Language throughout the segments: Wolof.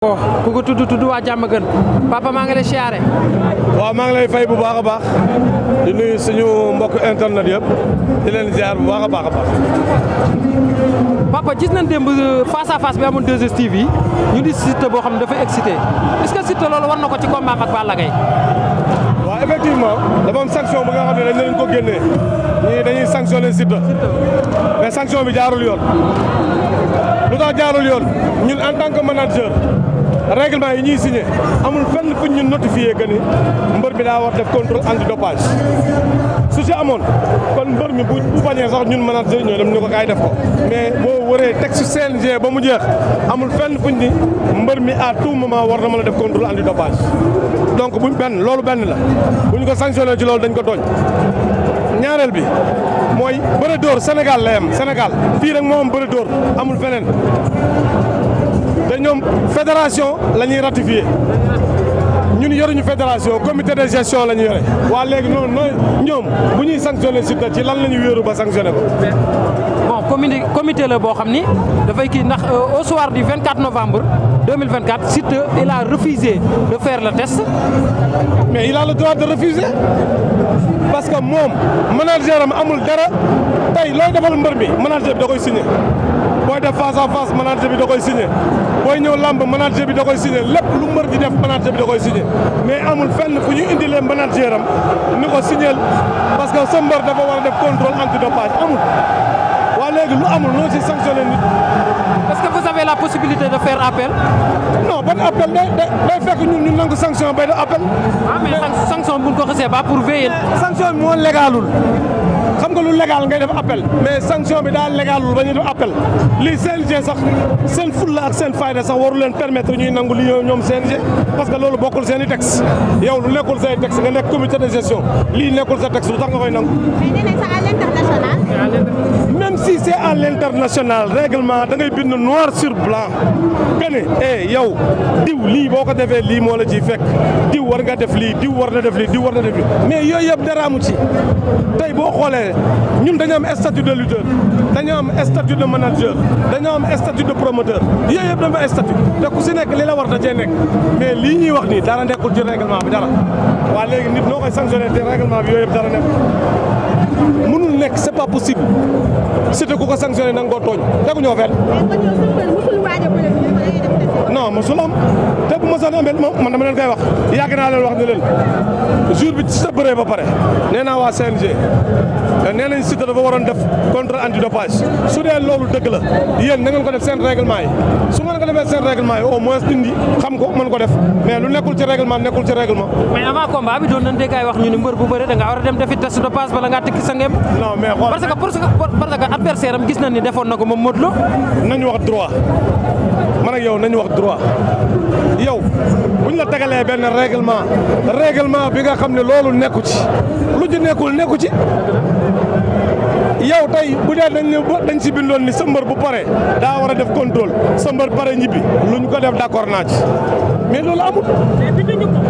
ku ko tudd waa Diamaguène papa maa ngi lay siyaare. waaw maa ngi lay fay bu baax a baax di nuyu suñu mbokk internet yëpp di leen ziar bu baax a baax. papa gis nañ démb face à face bi amoon 2STV yi ñu di Siteu boo xam ne dafa excité est-ce que Siteu loolu war na ko ci combat ak Balla Gaye. waaw effectivement dafa am sanction bu nga xam ne dañ leen ko génnee ñii dañuy sanctionné Siteu mais sanction bi jaarul yoon lu tax jaarul yoon ñun en tant que manager. règlement yi ñuy signé amul fenn fuñ ñu notifié que ni mbër bi daa war def contrôle antidopage su ci amoon kon mbër mi bu bañee sax ñun manager ñoo dem ñu ko kaay def ko mais boo waree texte CNG ba mu jeex amul fenn fuñ ni mbër mi à tout moment war na mën a def contrôle antidopage donc buñ loolu benn la bu ñu ko sanctionné ci loolu dañ ko tooñ ñaareel bi mooy bëre dóor Sénégal la yem Sénégal fii rek moo am bëre dóor amul feneen te ñoom fédération la ñuy ratifié ñun yoruñu fédération comité de gestion la ñu yore waa léegi noonu ñoom bu ñuy sanctionné Siteu ci lan la ñu wéeru ba sanctionné ko. bon comité la boo xam ni dafay kii ndax au soir du 24 novembre 2024 Siteu il a refusé de faire le test. mais il a le droit de refuser parce que moom manager am amul dara tey looy defal mbër mi manager bi da koy signé. booy def face à face manager bi da koy signé booy ñëw lamb manager bi da koy signé lépp lu mbër di def manager bi da koy signé mais amul fenn fu ñu indi leen manager am ni ko signé parce que sa mbër dafa war a def contrôle antidopage amul waa léegi lu amul noo ci sanctionné nit. est-ce que vous avez la possibilité de faire appel. non ban appel day fekk ñun ñu nangu sanction bay def appel. ah mais sanction bu ñu ko xasee ba pour veiller. sanction bi moo légalul. xam nga lu légal ngay def appel mais sanction bi daal légalul ba ñuy def appel lii CNG sax seen fulla ak seen fayda sax waru leen permettre ñuy nangu li ñoom CNG parce que loolu bokkul seen i texte yow lu nekkul say texte nga nekk comité de gestion lii nekkul sa texte lu tax nga koy nangu. mais nee nañ sax à l'international. même si c'est à l'international règlement da ngay bind noir sur blanc que ne yow diw lii boo ko defee lii moo la ciy fekk diw war nga def lii diw war na def lii diw war na def lii mais yooyu yëpp dara amu ci tey boo xoolee ñun dañoo am statut de lutteur dañoo am statut de manager dañoo am statut de promoteur yooyu yëpp dama statut te ku si nekk li la war da cee nekk mais lii ñuy wax nii dara nekkul ci règlement bi dara waa léegi nit noo koy sanctionné te règlement bi yooyu yëpp dara nekk mënul nekk c'est pas possible Siteu ku ko sanctionné na nga koo tooñ tegu ñoo fenn. non mosul am te bu ma soxla amee man dama leen koy wax yàgg naa leen wax ne leen jour bi Siteu bëree ba pare nee naa waa CNG nee nañ Siteu dafa waroon def contrôle antidopage su dee loolu dëgg la yéen na ngeen ko def seen règlement yi su ngeen ko defee seen règlement yi au moins dindi xam ko mën ko def mais lu nekkul ci règlement nekkul ci règlement. mais avant combat bi doon nañ dégg ay wax ñu ni mbër bu bëre da ngaa war a dem defi test de passe bala ngaa tekki sa ngem. non mais xool parce que adversaire am gis nañ ni defoon na ko moom Modou Lo. nañu wax droit man ak yow nañu wax droit yow buñ la tegalee benn règlement bi nga xam ne loolu nekku ci lu ci nekku ci yow tey bu dee dañ si bindoon ni sa mbër bu pare daa war a def contrôle sa mbër pare ñibbi luñ ko def d'accord naa ci mais loolu amul.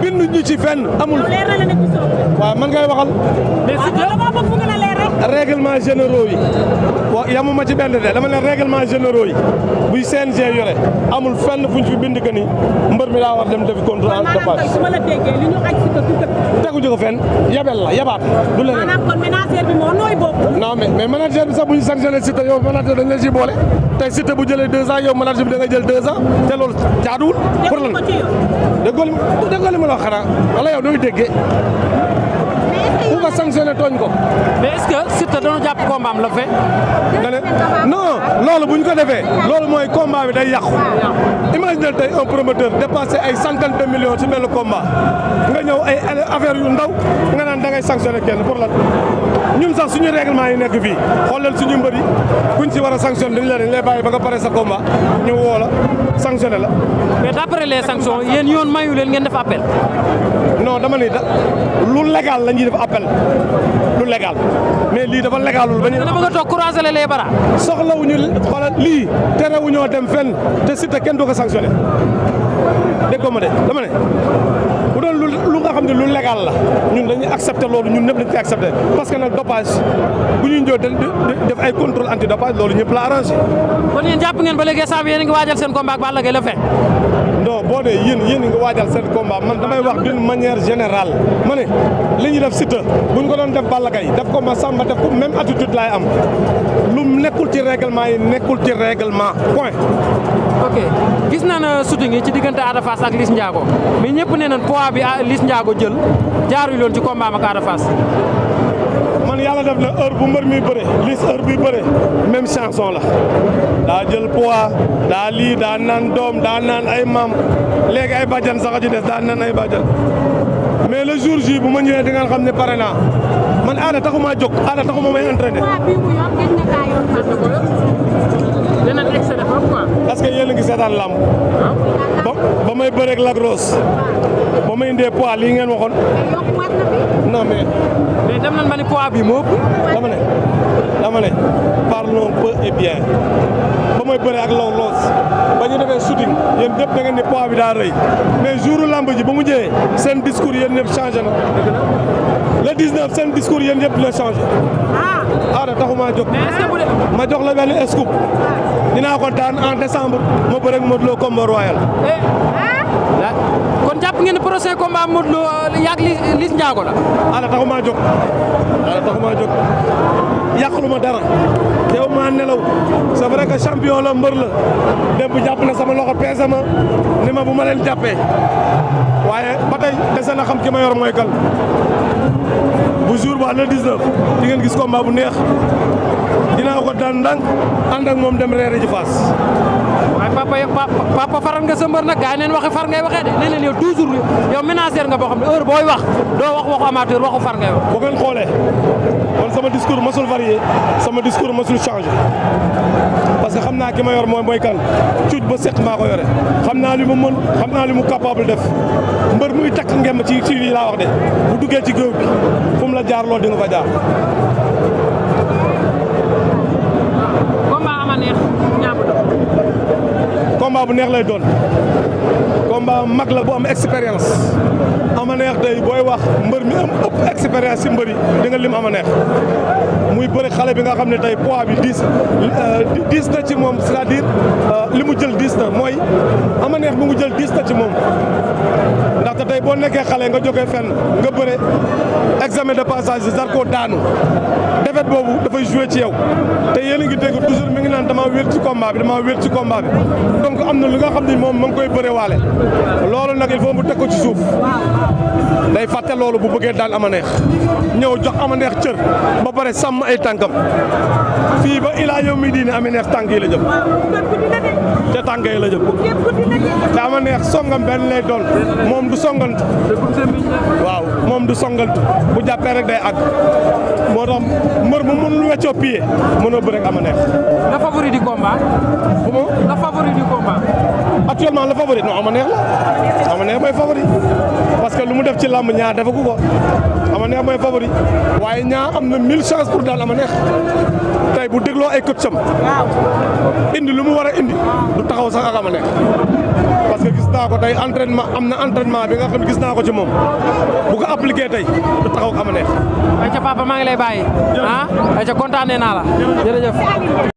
binduñu ci fenn amul. waaw man ngay waxal. mais règlement généraux yi wa yamuma ci benn de dama ne règlement généraux yi buy CNG yore amul fenn fuñ fi bind que ni mbër mi daa war dem defi contrôle antidopage. su ma la déggee li ñu aj si ko teguñu ko fenn yabel la yabaat du leneen. maanaam kon manager bi moo nooy bokk. non mais manager bi sax bu ñu sanctionné Siteu yow manager dañ la ci boole tey Siteu bu jëlee 2 ans yow manager bi da nga jël 2 ans te loolu jaaduwul. pour lan déggoo li ma la wax xanaa wala yow nooy déggee. ku ko sanctionné tooñ ko. mais est-ce que Siteu dañoo jàpp combat am la fe. nga ne non loolu bu ñu ko defee loolu mooy combat bi day yàqu. imagine tey un promoteur dépassé ay centaine de millions ci benn combat nga ñëw ay affaire yu ndaw nga naan da ngay sanctionné kenn pour lan ñun sax suñu règlement yi nekk fii xoolal suñu mbër yi kuñ ci war a sanctionné dañ lay bàyyi ba nga pare sa combat ñu woo la sanctionné la. mais d'après les sanctions yéen yoon mayu leen ngeen def appel. non dama ni lu légal la ñuy def appel lu légal mais lii dafa légalul ba ñu. dama bëgg a toog croiser les bras. soxlawuñu xoolal lii terewuñoo dem fenn te Siteu kenn du ko sanctionné dégg nga ma de dama ne bu bu doon lu nga xam ne lu légal la ñun dañuy accepter loolu ñun ñëpp dañ koy accepter parce que nag dopage bu ñuy ñëw def ay contrôle anti dopage loolu ñëpp la arrangé. kon yéen jàpp ngeen ba léegi saa bi yéen a ngi waajal seen combat ak Balla Gaye la fin. non boo dee yéen a ngi waajal seen combat man damay wax d'une manière générale ma ne li ñuy def Siteu bu ñu ko doon def Balla Gaye def ko ma Samba def ko même attitude laay am lu nekkul ci règlement yi nekkul ci règlement point. ok gis naa ne shooting yi ci diggante Ada Fass ak Liss Ndiago mais ñëpp nee nañ poids bi Liss Ndiago jël jaarul yoon ci combat ak Ada Fass. man yàlla def na heure bu mbër mi bëre Liss heure bi bëre même chanson la daa jël poids daa lii daa naan doom daa naan ay maam léegi ay bàjjan sax a ci des daa naan ay bàjjan mais le jour J bu ma ñëwee di nga xam ne pare naa man Ada taxuma jóg Ada taxuma may entraîné. dinañ excédé foofu quoi. parce que yéen a ngi seetaan làmb ba may bëreeg Lac Rose ba may indee poids lii ngeen waxoon non mais dem nañ ba ni poids bi moo ëpp. dama ne parlons peu et bien ba may bëree ak Lac Rose ba ñu defee shooting yéen ñëpp da ngeen ni poids bi daa rëy mais jouru lamb ji ba mu jëyee seen discours yéen ñëpp changé na le 19 seen discours yéen ñëpp la changé. Ada taxuma jóg ma jox la benn scoop dinaa ko daan en décembre ma bëreeg Modou Lo combat royal. kon jàpp ngeen ne prochain combat Modou Lo yàgg Liss Ndiago la. Ada taxuma jóg yàqulu ma dara yow maa nelaw c'est vrai que champion la mbër la démb jàpp na sama loxo peese ma ni ma bu ma leen jàppee waaye ba tey dese na xam ki ma yor mooy kan bu jour ba le 19 di ngeen gis combat bu neex dinaa ko daan ndànk ànd ak moom dem reere ji Fass. waaye papa faral nga sa mbër nag gars yi neen waxi far ngay waxee de nee nañ yow toujours yow ménagère nga boo xam ne heure booy wax doo wax waxu amateur waxu far ngay wax. bu ngeen xoolee man sama discours masul varié sama discours masul changé parce que xam naa ki ma yor mooy kan cuuj ba seq maa ko yore xam naa li mu mën xam naa li mu capable def mbër muy takk ngemb ci lii laa wax de bu duggee ci géew bi fu mu la jaar loolu di nga fa jaar. combat ama neex ñaabu do. combat bu neex lay doon combat mag la bu am expérience ama neex day booy wax mbër mi am ëpp expérience ci mbër yi di nga lim ama neex muy bëri xale bi nga xam ne tey poids bi diis na ci moom c'est-à-dire li mu jël diis na mooy ama neex bi mu jël diis na ci moom ndaxte tey boo nekkee xale nga jógee fenn nga bëre examen de passage de Zarko daanu défaite boobu dafay joué ci yow te yéen a ngi dégg toujours mi ngi naan damaa wér ci combat bi donc am na lu nga xam ni moom ma ngi koy bëre waale loolu nag il faut mu teg ko ci suuf day fàtte loolu bu bëggee daan ama neex ñëw jox ama neex cër ba pare sàmm ay tànkam fii ba ilaa yow mi diine ama neex tànk yi la jëm te tànk yi la jëm te ama neex songam benn lay doon moom du songantu waaw moom du songantu bu jàppee rek day àgg moo tax mbër mu mënul weccoo pied mënoo bëre ak ama neex. le favori du combat. le favori du combat. actuellement le favori non ama neex la ama neex mooy favori parce que lu mu def ci làmb ñaar defagu ko ama neex mooy favori waaye ñaar am na 1000 chances pour daan ama neex tey bu dégloo ay coacham indi lu mu war a indi du taxaw sax ak ama neex parce que gis naa ko tey entraînement am na entraînement bi nga xam ne gis naa ko ci moom bu ko appliqué tey du taxaw ak ama neex. ayca papa maa ngi lay bàyyi. ayca kontaanee naa la jërëjëf.